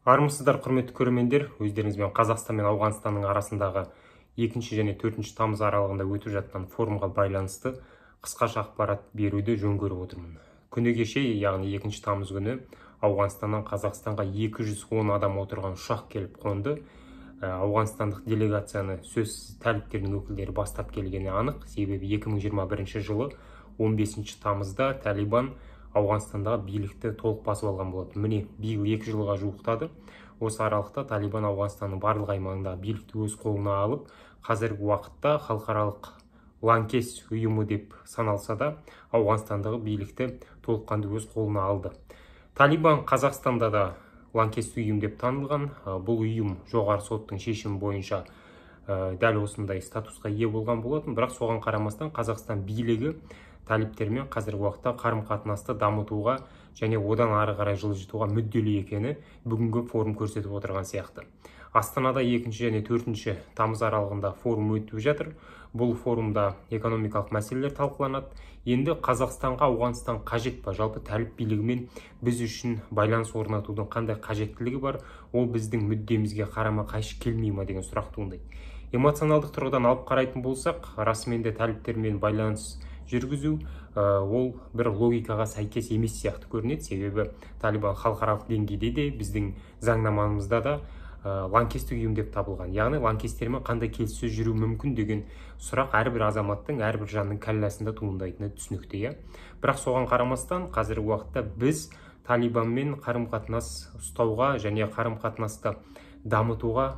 Армысыздар, құрметті көрермендер! Өздеріңізбен Қазақстан мен Ауғанстанның арасындағы 2 және 4 тамыз аралығында өтіп жатқан форумға байланысты қысқаша ақпарат беруді жөн көріп отырмын. Күні кеше, яғни 2 тамыз күні Ауғанстаннан Қазақстанға 210 адам отырған ұшақ келіп қонды. Ауғанстандық делегацияны сөзсіз тәліптердің өкілдері бастап келгені анық. Себебі 2021 жылы 15 тамызда Талибан Ауғанстандағы билікті толық басып алған болатын. Міне, биыл 2 жылға жуықтады. Осы аралықта Талибан Ауғанстанның барлық аймағындағы билікті өз қолына алып, қазіргі уақытта халықаралық лаңкес ұйымы деп саналса да, Ауғанстандағы билікті толыққанды өз қолына алды. Талибан Қазақстанда да лаңкес ұйым деп танылған. Бұл ұйым жоғары соттың шешімі бойынша дәл осындай статусқа ие болған болатын. Бірақ соған қарамастан Қазақстан билігі талиптермен қазіргі уақытта қарым-қатынасты дамытуға және одан ары қарай жылжытуға мүдделі екені бүгінгі форум көрсетіп отырған сияқты. Астанада 2 және 4 тамыз аралығында форум өтіп жатыр. Бұл форумда экономикалық мәселелер талқыланады. Енді Қазақстанға Ауғанстан қажет па? Жалпы тәліп билігімен біз үшін байланыс орнатудың қандай қажеттілігі бар? Ол біздің мүддемізге қарама-қайшы келмей ма деген сұрақ туындайды. Эмоционалдық тұрғыдан алып қарайтын болсақ, расымен де тәліптермен байланыс жүргізу ол бір логикаға сәйкес емес сияқты көрінеді. Себебі Талибан халықаралық деңгейде де, біздің заңнамамызда да лаңкестік ұйым деп табылған. Яғни лаңкестермен қандай келіссөз жүру мүмкін деген сұрақ әрбір азаматтың, әрбір жанның кәлләсінде туындайтыны түсінікті, иә. Бірақ соған қарамастан қазіргі уақытта біз Талибанмен қарым-қатынас ұстауға және қарым-қатынасты дамытуға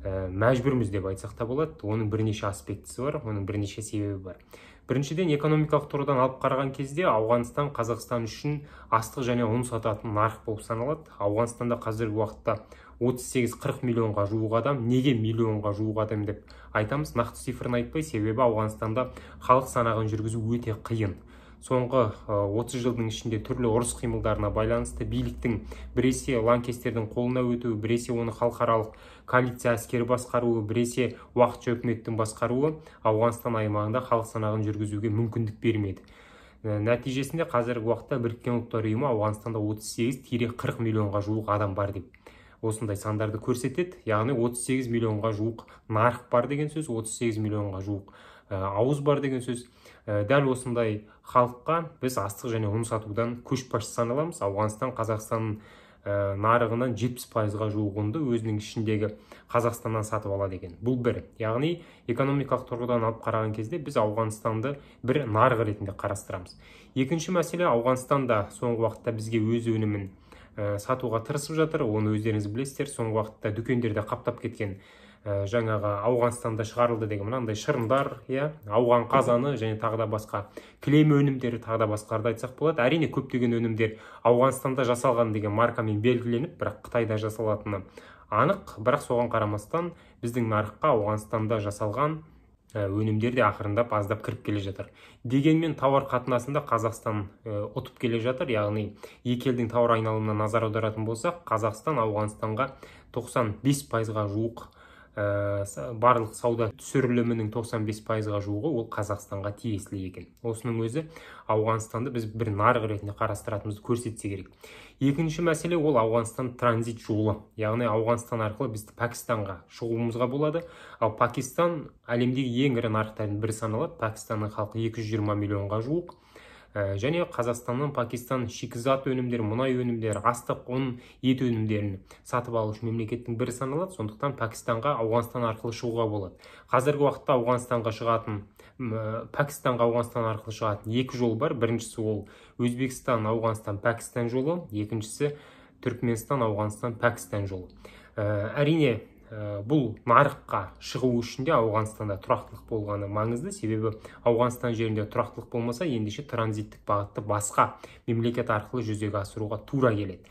мәжбүрміз деп айтсақ та болады. Оның бірнеше аспектісі бар, оның бірнеше себебі бар. Біріншіден, экономикалық тұрғыдан алып қараған кезде Ауғанстан Қазақстан үшін астық және ұн сататын нарық болып саналады. Ауғанстанда қазіргі уақытта 38-40 миллионға жуық адам. Неге миллионға жуық адам деп айтамыз? Нақты цифрын айтпай, себебі Ауғанстанда халық санағын жүргізу өте қиын. Соңғы 30 жылдың ішінде түрлі ұрыс қимылдарына байланысты биліктің біресе лаңкестердің қолына өтуі, біресе оны халықаралық коалиция әскері басқаруы, біресе уақытша үкіметтің басқаруы Ауғанстан аймағында халық санағын жүргізуге мүмкіндік бермеді. Нәтижесінде қазіргі уақытта Біріккен Ұлттар Ұйымы Ауғанстанда 38-40 миллионға жуық адам бар деп осындай сандарды көрсетеді. Яғни 38 миллионға жуық нарық бар деген сөз, 38 миллионға жуық ауыз бар деген сөз. Дәл осындай халыққа біз астық және ұн сатудан көшбасшы саналамыз. Ауғанстан Қазақстан нарығынан 70%-ға жуық ұнды өзінің ішіндегі Қазақстаннан сатып алады екен. Бұл бір. Яғни экономикалық тұрғыдан алып қараған кезде біз Ауғанстанды бір нарық ретінде қарастырамыз. Екінші мәселе, Ауғанстанда соңғы уақытта бізге өз өнімін сатуға тырысып жатыр. Оны өздеріңіз білесіздер. Соңғы уақытта дүкендерде қаптап кеткен жаңағы Ауғанстанда шығарылды деген мынандай шырындар, иә, ауған қазаны және тағы да басқа кілем өнімдері, тағы да басқаларды айтсақ болады. Әрине көптеген өнімдер Ауғанстанда жасалған деген маркамен белгіленіп, бірақ Қытайда жасалатыны анық. Бірақ соған қарамастан біздің нарыққа Ауғанстанда жасалған өнімдер де ақырындап аздап кіріп келе жатыр. Дегенмен тауар қатынасында Қазақстан ұтып келе жатыр. Яғни екі елдің тауар айналымына назар аударатын болсақ, Қазақстан Ауғанстанға 95%-ға жуық, барлық сауда түсірілімінің 95%-ға жуығы ол Қазақстанға тиесілі екен. Осының өзі Ауғанстанды біз бір нарық ретінде қарастыратынымызды көрсетсе керек. Екінші мәселе, ол Ауғанстан транзит жолы. Яғни Ауғанстан арқылы біз Пәкістанға шығуымызға болады. Ал Пакистан әлемдегі ең ірі нарықтардың бірі саналады. Пәкістанның халқы 220 миллионға жуық. Және Қазақстаннан Пакистан шикізат өнімдері, мұнай өнімдері, астық, ұн, ет өнімдерін сатып алушы мемлекеттің бірі саналады. Сондықтан Пәкістанға Ауғанстан арқылы шығуға болады. Қазіргі уақытта Ауғанстанға шығатын, Пәкістанға Ауғанстан арқылы шығатын екі жол бар. Біріншісі ол Өзбекстан, Ауғанстан, Пәкістан жолы, екіншісі Түркменстан, Ауғанстан, Пәкістан жолы. Әрине, бұл нарыққа шығу үшін де Ауғанстанда тұрақтылық болғаны маңызды. Себебі Ауғанстан жерінде тұрақтылық болмаса, ендеше транзиттік бағытты басқа мемлекет арқылы жүзеге асыруға тура келеді.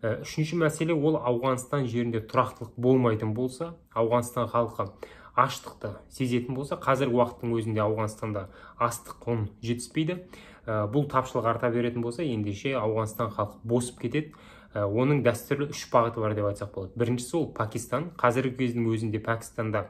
Үшінші мәселе, ол Ауғанстан жерінде тұрақтылық болмайтын болса, Ауғанстан халқы аштықты сезетін болса, қазіргі уақыттың өзінде Ауғанстанда астық, ұн жетіспейді. Бұл тапшылық арта беретін болса, ендеше Ауғанстан халқы босып кетеді. Оның дәстүрлі үш бағыты бар деп айтсақ болады. Біріншісі ол Пакистан. Қазіргі кездің өзінде Пәкістанда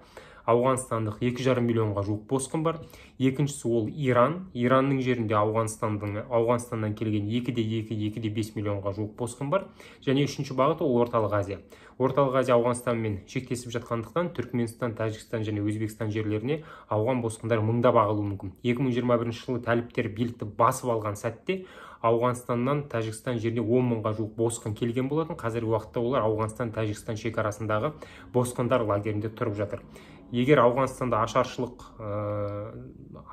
Ауғанстандық 2,5 миллионға жуық босқын бар. Екіншісі ол Иран. Иранның жерінде Ауғанстаннан келген 2,2-2,5 миллионға жуық босқын бар. Және үшінші бағыт ол Орталық Азия. Орталық Азия Ауғанстанмен шектесіп жатқандықтан Түркменстан, Тәжікстан және Өзбекстан жерлеріне ауған босқындары мыңдап ағылуы мүмкін. 2021 жылы тәліптер билікті басып алған сәтте Ауғанстаннан Тәжікстан жеріне 10 мыңға жуық босқын келген болатын. Қазіргі уақытта олар Ауғанстан Тәжікстан шекарасындағы босқындар лагерінде тұрып жатыр. Егер Ауғанстанда ашаршылық,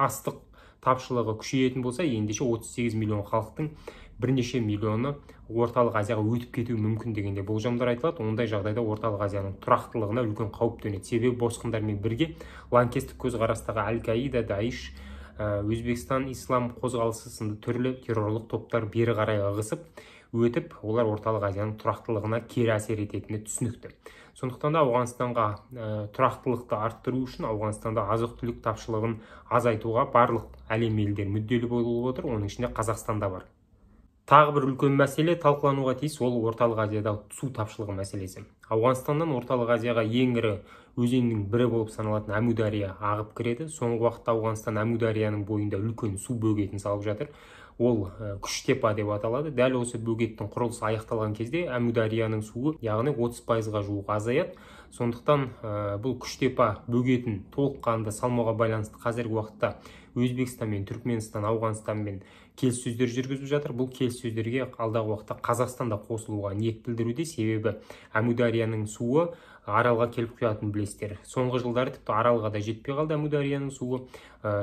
астық тапшылығы күшейетін болса, ендеше 38 миллион халықтың бірнеше миллионы Орталық Азияға өтіп кетуі мүмкін дегенде болжамдар айтылады. Ондай жағдайда Орталық Азияның тұрақтылығына үлкен қауіп төнеді. Себебі босқындармен бірге лаңкестік көзқарастағы Аль-Каида, Даиш, Өзбекстан ислам қозғалысы сынды түрлі террорлық топтар бері қарай ығысып өтіп, олар Орталық Азияның тұрақтылығына кері әсер ететіні түсінікті. Сондықтан да Ауғанстанға тұрақтылықты арттыру үшін Ауғанстанда азық-түлік тапшылығын азайтуға барлық әлем елдері мүдделі болып отыр, оның ішінде Қазақстан да бар. Тағы бір үлкен мәселе талқылануға тиіс, ол Орталық Азиядағы су тапшылығы мәселесі. Ауғанстаннан Орталық Азияға ең ірі өзеннің бірі болып саналатын Әмудария ағып кіреді. Соңғы уақытта Ауғанстан Әмударияның бойында үлкен су бөгетін салып жатыр. Ол Күштепа деп аталады. Дәл осы бөгеттің құрылысы аяқталған кезде Әмударияның суы, яғни 30%-ға жуық азаяды. Сондықтан бұл Күштепа бөгетін толыққанды салмауға байланысты қазіргі уақытта Өзбекстан мен Түркменстан, Ауғанстанмен келіссөздер жүргізіп жатыр. Бұл келіссөздерге алдағы уақытта Қазақстан да қосылуға ниет білдіруде. Себебі Әмударияның суы Аралға келіп құятынын білесіздер. Соңғы жылдары тіпті Аралға да жетпей қалды Әмударияның суы.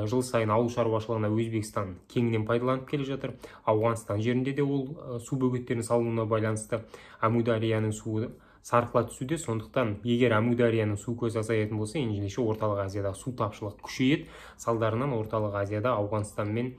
Жыл сайын ауыл шаруашылығына Өзбекстан кеңінен пайдаланып келе жатыр. Ауғанстан жерінде де ол су бөгеттерінің салынуына байланысты Әмударияның суы сарқыла түсуде. Сондықтан егер Әмударияның су көзі азаятын болса, ендеше Орталық Азиядағы су тапшылығы күшейеді. Салдарынан Орталық Азияда Ауғанстанмен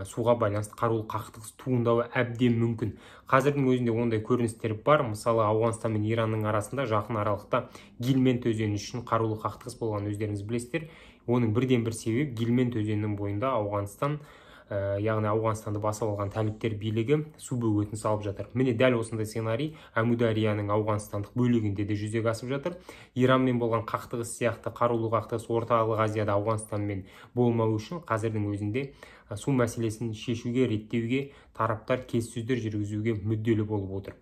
суға байланысты қарулы қақтығыс туындауы әбден мүмкін. Қазірдің өзінде ондай көріністер бар. Мысалы, Ауғанстан мен Иранның арасында жақын аралықта Гилмент өзені үшін қарулы қақтығыс болғанын өздеріңіз білесіздер. Оның бірден бір себебі Гилмент өзенінің бойында Ауғанстан, яғни Ауғанстанды басып алған тәліптер билігі су бөгетін салып жатыр. Міне дәл осындай сценарий Әмударияның ауғанстандық бөлігінде де жүзеге асып жатыр. Иранмен болған қақтығыс сияқты қарулы қақтығыс Орталық Азияда Ауғанстанмен болмау үшін қазірдің өзінде су мәселесін шешуге, реттеуге тараптар келіссөздер жүргізуге мүдделі болып отыр.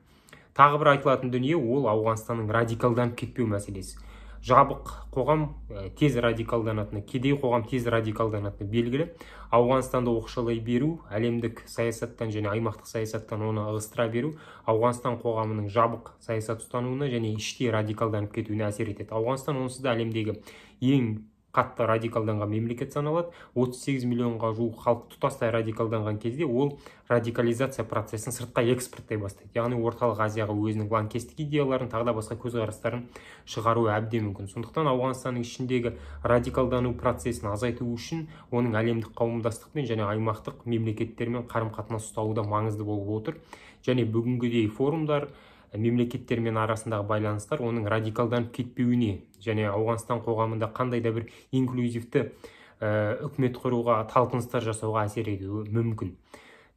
Тағы бір айтылатын дүние ол Ауғанстанның радикалданып кетпеу мәселесі. Жабық қоғам тез радикалданатыны, кедей қоғам тез радикалданатыны белгілі. Ауғанстанды оқшаулай беру, әлемдік саясаттан және аймақтық саясаттан оны ығыстыра беру Ауғанстан қоғамының жабық саясат ұстануына және іштей радикалданып кетуіне әсер етеді. Ауғанстан онсыз да әлемдегі ең қатты радикалданған мемлекет саналады. 38 миллионға жуық халық тұтастай радикалданған кезде ол радикализация процесін сыртқа экспорттай бастайды. Яғни Орталық Азияға өзінің лаңкестік идеяларын, тағы да басқа көзқарастарын шығаруы әбден мүмкін. Сондықтан Ауғанстанның ішіндегі радикалдану процесін азайту үшін оның әлемдік қауымдастықпен және аймақтық мемлекеттермен қарым-қатынас ұстауы да маңызды болып отыр. Және бүгінгідей форумдар, мемлекеттермен арасындағы байланыстар оның радикалданып кетпеуіне және Ауғанстан қоғамында қандай да бір инклюзивті үкімет құруға талпыныстар жасауға әсер етуі мүмкін.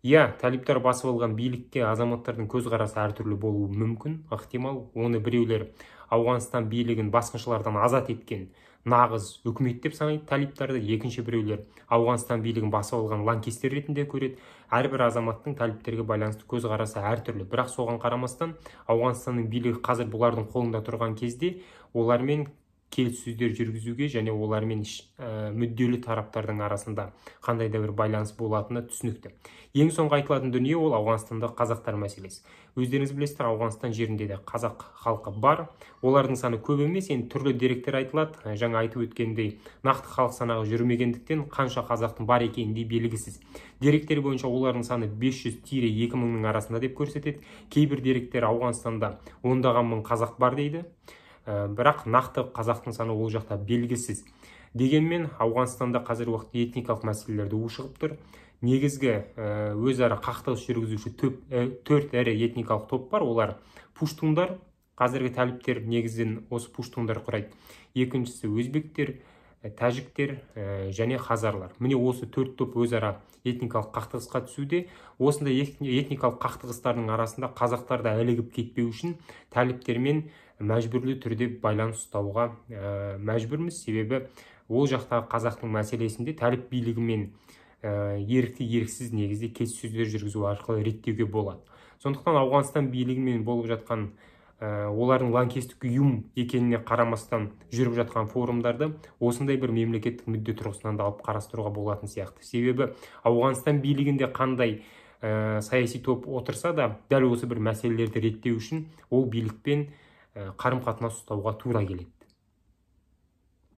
Иә, талиптар басып алған билікке азаматтардың көзқарасы әртүрлі болуы мүмкін, ықтимал. Оны біреулер Ауғанстан билігін басқыншылардан азат еткен нағыз үкімет деп санайды талиптарды, екінші біреулер Ауғанстан билігін басып алған лаңкестер ретінде көреді. Әрбір азаматтың талиптерге байланысты көзқарасы әртүрлі. Бірақ соған қарамастан Ауғанстанның билігі қазір бұлардың қолында тұрған кезде олармен келіссөздер жүргізуге және олармен мүдделі тараптардың арасында қандай да бір байланыс болатыны түсінікті. Ең соңғы айтылатын дүние ол Ауғанстандағы қазақтар мәселесі. Өздеріңіз білесіздер, Ауғанстан жерінде де қазақ халқы бар. Олардың саны көп емес, енді түрлі деректер айтылады. Жаңа айтып өткендей, нақты халық санағы жүрмегендіктен қанша қазақтың бар екені де белгісіз. Деректер бойынша олардың саны 500-2000 мыңның арасында деп көрсетеді. Кейбір деректер Ауғанстанда ондаған мың қазақ бар дейді. Бірақ нақты қазақтың саны ол жақта белгісіз. Дегенмен Ауғанстанда қазіргі уақытта этникалық мәселелерді ушығып тұр. Негізгі өзара қақтығыс жүргізуші төрт ірі этникалық топ бар. Олар пуштундар, қазіргі тәліптер негізінен осы пуштундар құрайды. Екіншісі өзбектер, тәжіктер және хазарлар. Міне, осы төрт топ өзара этникалық қақтығысқа түсуде. Осындай этникалық қақтығыстардың арасында қазақтар да ілігіп кетпеу үшін тәліптермен мәжбүрлі түрде байланыс ұстауға мәжбүрміз. Себебі ол жақтағы қазақтың мәселесінде тәліп билігімен ерікті еріксіз негізде келіссөздер жүргізу арқылы реттеуге болады. Сондықтан Ауғанстан билігімен болып жатқан, олардың лаңкестік ұйым екеніне қарамастан жүріп жатқан форумдарды осындай бір мемлекеттік мүдде тұрғысынан да алып қарастыруға болатын сияқты. Себебі Ауғанстан билігінде қандай саяси топ отырса да, дәл осы бір мәселелерді реттеу үшін ол билікпен қарым қатынас ұстауға тура келеді.